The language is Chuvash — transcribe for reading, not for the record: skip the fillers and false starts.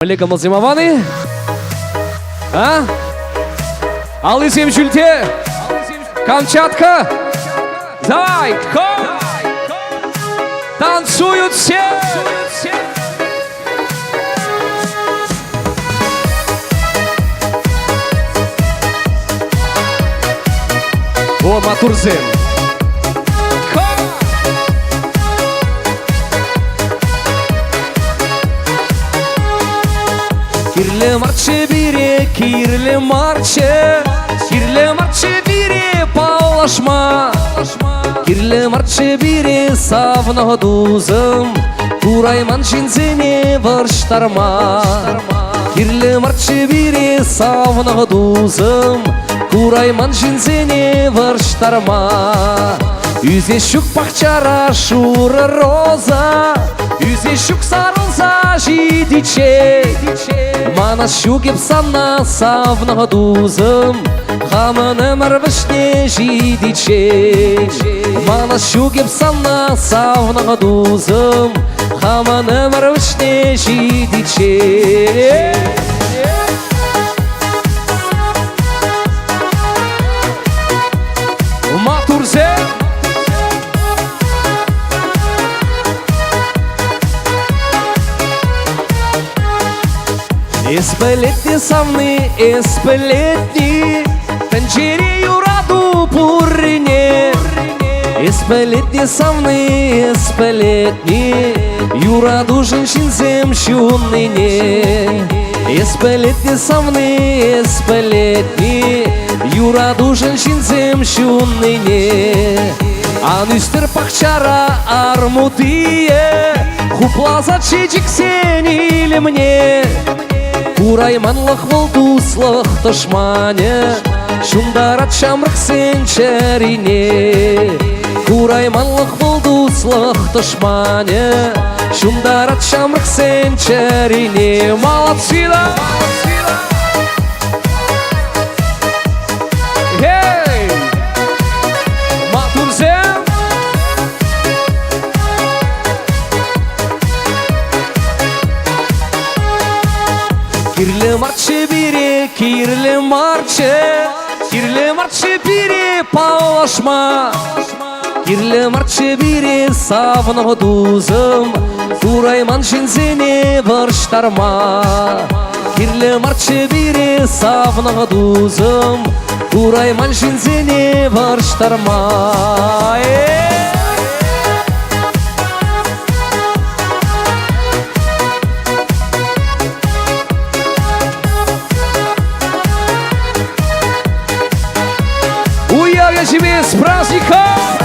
Мӗнле кӑмӑлсем аван-и? А? Аллисем ҫӳлте! Камчатка! Давай! Хоп! Танцуют все! О, матурсем! Кирлӗ марччӗ пире, кирлӗ марччӗ, кирлӗ марччӗ пире паллашма. Кирлӗ марччӗ пире савнӑ тусӑм, курайман ҫынсене вӑрҫтарма. Кирлӗ марччӗ пире савнӑ тусӑм, курайман ҫынсене вӑрҫтарма. Ӳсес ҫук пахчара шурӑ роза, Ӳсес ҫук сарӑлса ҫитиччен. Манас ҫук эп сана, савнӑ тусӑм, Хамӑн ӗмӗр вӗҫне ҫитиччен. Манас ҫук эп сана, савнӑ тусӑм, Хамӑн ӗмӗр вӗҫне ҫитиччен. Маттурсем! Эс пӗлетни савни, эс пӗлетни Тӗнчере юрату пуррине. Эс пӗлетни савни, эс пӗлетни Юратушӑн ҫынсем ҫуннине. Эс пӗлетни савни, эс пӗлетни Юратушӑн ҫынсем ҫуннине. Ан ӳстӗр пахчара армутие, Хупласа чечексен илемне. Курайманлӑх вӑл туслӑх тӑшманӗ, Ҫунтарать ҫамрӑксен чӗрине. Курайманлӑх вӑл туслӑх тӑшманӗ, Ҫунтарать ҫамрӑксен чӗрине. Молодцы, да! Эй! Маттурсем! Кирлӗ марччӗ пире, кирлӗ марччӗ, кирлӗ марччӗ пире паллашма. Кирлӗ марччӗ пире савнӑ тусӑм, курайман ҫынсене вӑрҫтарма. Кирлӗ марччӗ пире савнӑ тусӑм, курайман ҫынсене вӑрҫтарма. Уяв ячӗпе с праздником!